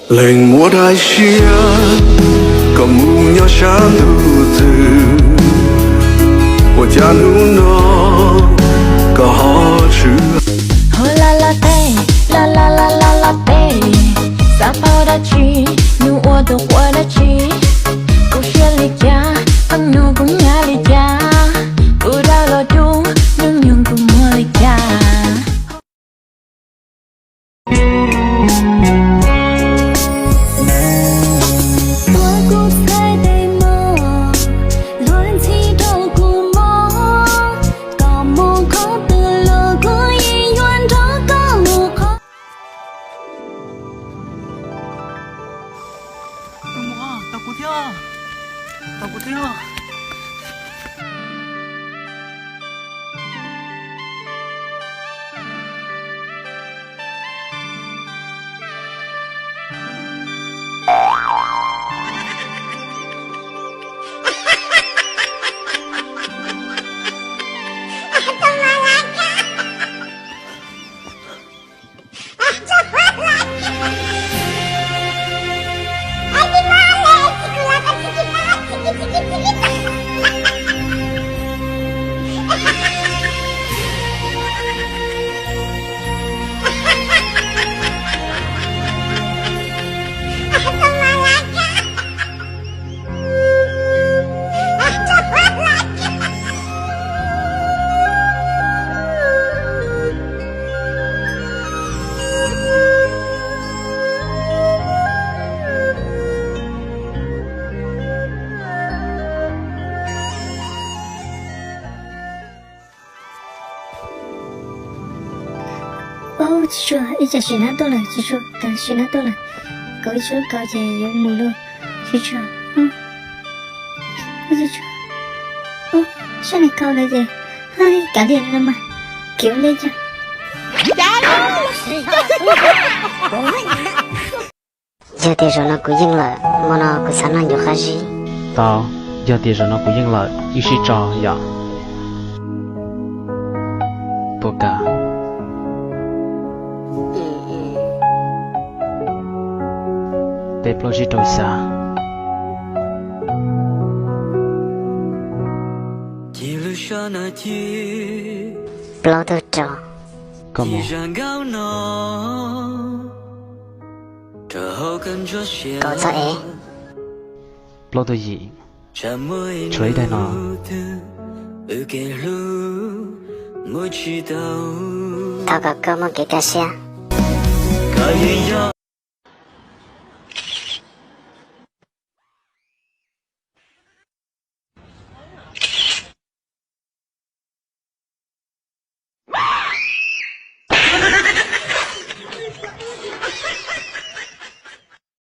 Leej muab daim siab kom mus nyob sab ntuj twg, ua cas hnub no koj ho tshwm. Ho la la teb, la la la la la teb, xav paub dab tsi, nug ua tus quas dab tsi, kuv siab li cas, qee nus kuv nyab li cas, kuv dawb los dub, hnub nyoog kuv muag li cas. Ua kuv txhais tes mog, luag ntxhi rau kuv mog, kom mus qhov twg los kuv yeej yuav nrog koj mus qhov. Tos kuv thiab, tos kuv thiab. Ub, tsis tshua, ib tsam sim nab tuaj lawm, tsis tshua, tag sim nab tuaj lawm. Kaum ib tshuab kaum ces yuav mus lauj, tsis tshua. Ub, tsis tshua. Ub, sab nais kaum ntawd ces, kav liam no mas, kev ua ntej tso. Yog tias zaum no kuv yeej lawm, hmo no kuv xav noj ncuav qab zib. Tau, yog tias zaum no kuv yeej lawm, wb sib tso yom. Tua ka. Peb plaub zib rau xya. Plaub tug rau. Koj mus. Kaum txog ev. Plaub tug yim. Tshuav ib daim no. Thov kom koj muaj kev kaj siab.